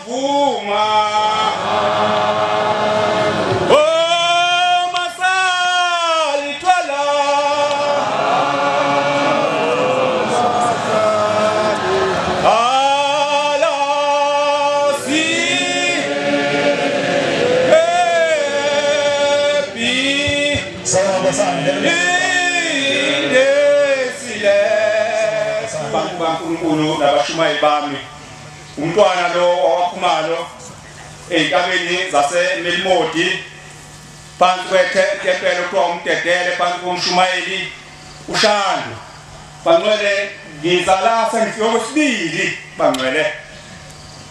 Vuma Oh Masali Twala Ala si Epi Bantu nabashumayeli bami umntwana lo owaphumalo ezintabeni zaseMelimodi phansi kwetempelo kuthiwa umdedele phansi komshumayeli uShandu. Bangcwele ngiza la sengifike kwesibili bangcwele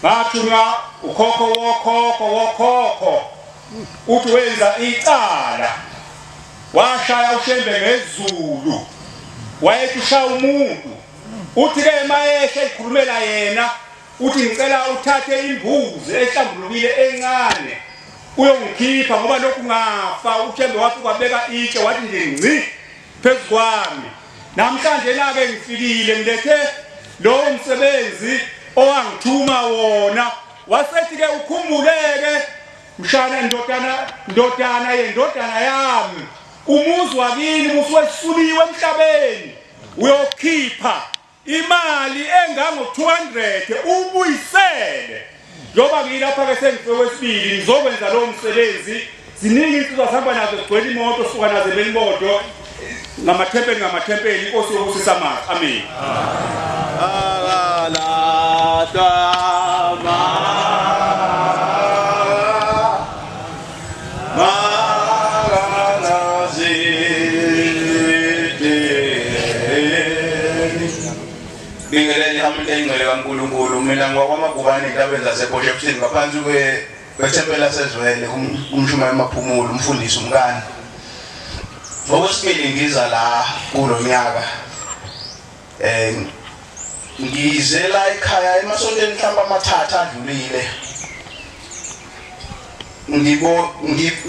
ngathunywa ukhokho wokhokho wokhokho uthi wenza icala washaya uShembe ngezulu wayethi ushaya umuntu uthi ke mayeshe ikhulumela yena uthi ngicela uthathe imbuzi ehlambulukile encane uyongikhipha ngoba lokhu ngafa. uShembe wafika wabeka itshe wathi nje ngci phezu kwami. Namhlanje na ke ngifikile ngilethe lo msebenzi owangithuma wona wasethi ke ukhumbuleke mshana ndodana yendodana yami umuzi wakini musuwesuliwe emhlabeni uyokhipha imali engango 200 ubuyisele. Njoba ngilapha ke sengifike kwesibili ngizokwenza lo msebenzi. Ziningi insizwa sihamba nazo zigcwele imoto suka nazo emelimoto ngamathempeli inkosi yobusisa amazwi. Amen. Bingelele amntengcwele kaNkulunkulu mina ngwakwamagubane entabeni zaseBoshepsini ngaphansi kwethempeli lasezwele umshumayeli Maphumulo umfundisi umkani. Okwesibili ngiza la kulo nyaka ngizela ekhaya emasontweni mhlawumbe amathathu adlulile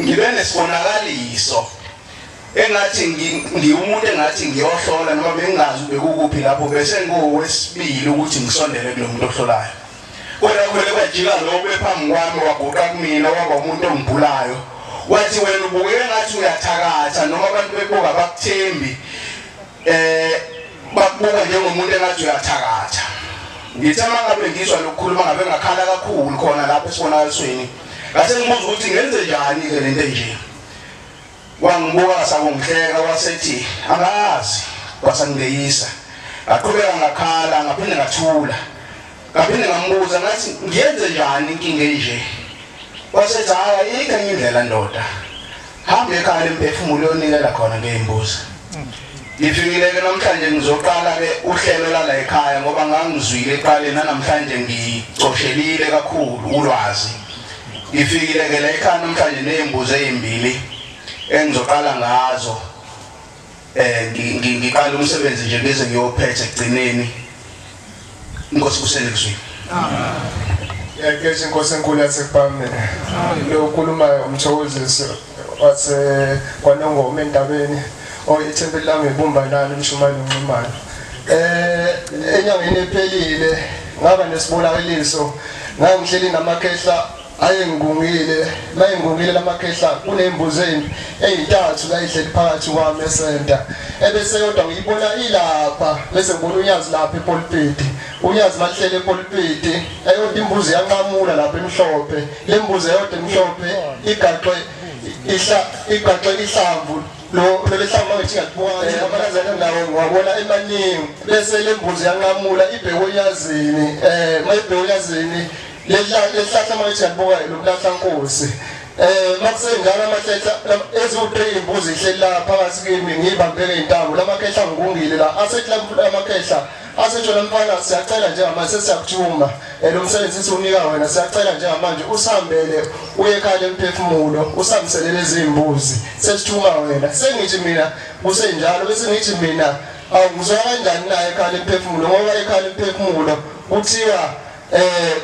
ngibe nesibonakaliso engathi ngiwumuntu engathi ngiyohlola noma bengingazi bekukuphi lapho bese ngowesibili ukuthi ngisondele kulo muntu ohlolayo. Kodwa khona kwajika lokho phambi kwami waguqa kumina waba umuntu ongibhulayo wathi wena ubukeka ngathi uyathakatha noma abantu bebuka bakuthembi bakubuka njengomuntu engathi uyathakatha. Ngithe mangabe ngizwa lokukhuluma ngabe ngakhala kakhulu khona lapho esibonakalisweni ngase ngibuza ukuthi ngenze njani ke lento enje. Wangibuka sakungihleka wasethi angazi wasangeyisa. Ngaqhubeka ngakhala ngaphinde ngathula ngaphinde ngambuza ngathi ngiyenze njani inkinga enje. Wasethi hayi ayikho enye indlela ndoda, hamba ekhaya lemphefumulo uyonikela khona ngeyimbuzi. Ngifikile ke namhlanje ngizoqala ke uhlelo lala ekhaya ngoba ngangizwile eqaleni namhlanje ngicoshelile kakhulu ulwazi. Ngifikile ke la ekhaya namhlanje nezimbuzi ezimbili engizoqala ngazo ngiqala umsebenzi nje ngize ngiyophetha ekugcineni. Inkosi kuselekuzwini. Amen. Yakeshi inkosi enkulu yaseKuphameni. Lo okhulumayo umthokozisi wase kwaNongoma entabeni ithempeli lami ibumbanani umshumayeli uNxumalo. Enyangeni ephelile ngaba nesibonakaliso ngangihleli namakhehla ayengungile mayengungile lamakhehla kunembuzi ezintathu la ihleli phakathi kwami esenta ebese yodwa ngiyibona ilapha bese ngibona unyazi lapha epulpit unyazi mahlele epulpit eyodwa imbuzi yanqamula lapha emhlophe le mbuzi eyodwa emhlophe igaxwe igaxwe ihlamvu lo lehlamvu ngithi ngiyakubona amalazana nawo ngiwabona emaningi bese le mbuzi yanqamula ibheke onyazini mayibheke onyazini lehlahla manje ngiyalibuka lokulahla nkosi makusenjalo amahlehla eziwu3 imbuzi ihleli la phakathi kimi ngiyibambeke intambo lamakhehla ngikungile la asethi lamakhehla asetshona mfana siyacela njengamanje sesiyakuthuma lo msebenzi siwunika wena siyacela njengamanje usihambele uye ekhaya lemphefumulo usamselele izimbuzi sesithuma wena. Sengithi mina kusenjalo bese ngithi mina awungizwa kanjani naye ekhaya lemphefumulo ngoba ekhaya lemphefumulo kuthiwa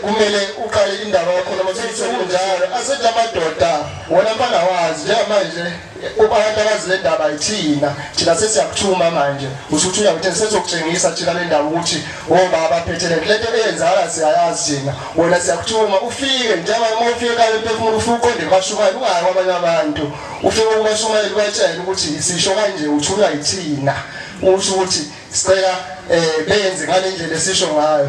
Kumele uqale indaba yakho noma sekunjalo asethi amadoda wona mfana wazi njengamanje abantu abazi le ndaba ithina thina sesiyakuthuma manje usuthi uyakuthi sesokutshengisa thina le ndaba ukuthi obaba baphethe lento eyenzakala siyayazi thina wena siyakuthuma ufike njengoba uma ufika emphefumulo ufike uqonde kubashumayeli ungayi kwabanye abantu ufike kubashumayeli ubatshele ukuthi sisho kanje uthunywa yithina usho ukuthi sicela benze ngale ndlela esisho ngayo.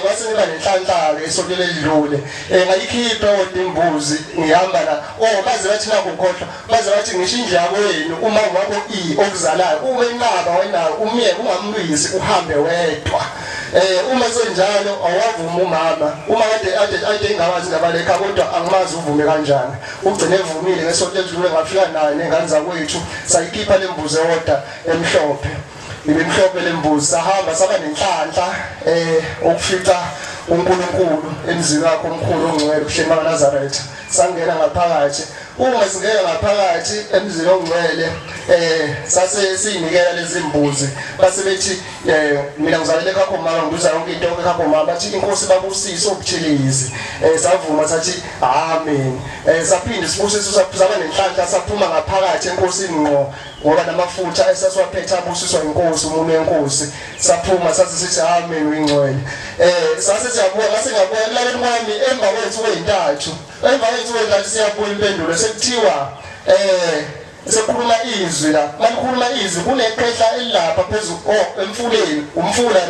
Kwase ngiba nenhlanhla esonto ledlule ngayikhipha odwa imbuzi ngihamba la baze bathi nakukhohlwa baze bathi ngisho indlu wenu uma wakho okuzalayo ube inqaba wenayo umyeke ungamlwisi uhambe wedwa. Uma senjalo awavuma umama uma kade ingawazi indaba lekha kodwa angimazi uvume kanjani ugcine evumile ngesonto edlule ngafika naye nengane zakwethu sayikhipha lembuzi eyodwa emhlophe ibimhlophe lembuzi sahamba saba nenhlanhla okufica uNkulunkulu emzini wakhe omkhulu ongcwele uHlema kaNazaretha sangena ngaphakathi. Uma singena ngaphakathi emzini ongcwele sase siyinikela lezi mbuzi base bethi mina ngizalele khakho mama ngibuza yonke into khakho mama bathi inkosi babusise obuthilizi savuma sathi amen. Saphinde sibusiso saba nenhlanhla saphuma ngaphakathi enkosini ngqo ngoba namafutha esasiwaphethe abusiswa inkosi umuntu wenkosi saphuma sathi sithi amen uyingcwele. Sase siyabuka ngase ngabuka ekulaleni kwami emva kwethu kwezintathu emva kwethu kwezintathu siyabuya impendulo sekuthiwa sekukhuluma izwi la malikhuluma izwi kunekhehla elilapha phezulu emfuleni umfula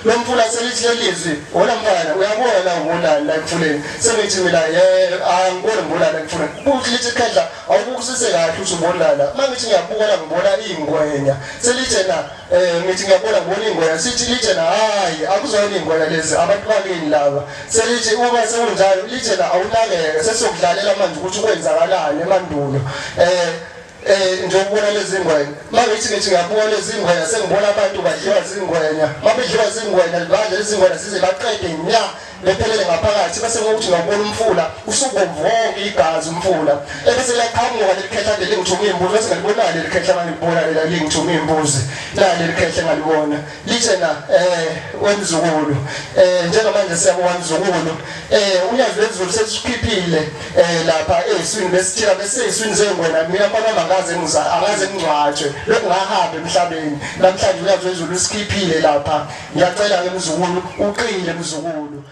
lo mfula selithi lelizwi wona mfana uyabona la ubonani la emfuleni sengithi mina angiboni ngibona la emfuleni kuthi lithi khehla awukusise kahle uthi ubona la mangithi ngiyabuka la ngibona ingwenya selithe na ngithi ngiyabona ngibona ingwenya sithi lithe na hayi akuzona ingwenya lezi abantu bakini laba selithi uma sekunjalo lithe na awunakeke sesiyokudlalela manje ukuthi kwenzakalani emandulo njengokubona lezi ngwenya mangithi ngithi ngiyabuka lezi ngwenya sengibona abantu badliwa zingwenya mabedliwa zingwenya badle lezi ngwenya size baqede nya bephelele ngaphakathi bese ngokuthi ngiyabona umfula usubomvu wonke igazi umfula ebese liyaqhamuka lelikhehla leli ngithuma imbuzi bese ngalibona leli khehla ngangibona lela lingithuma imbuzi la leli khehla ngalibona lithe na wemzukulu njengamanje siyabona mzukulu unyazi lwezulu sesikhiphile lapha eziswini besithila bese eziswini zengwena mina mfana angaze angaze ngingcwatshwe lokungahamba emhlabeni namhlanje unyazi lwezulu usikhiphile lapha ngiyacela ke mzukulu uqile mzukulu.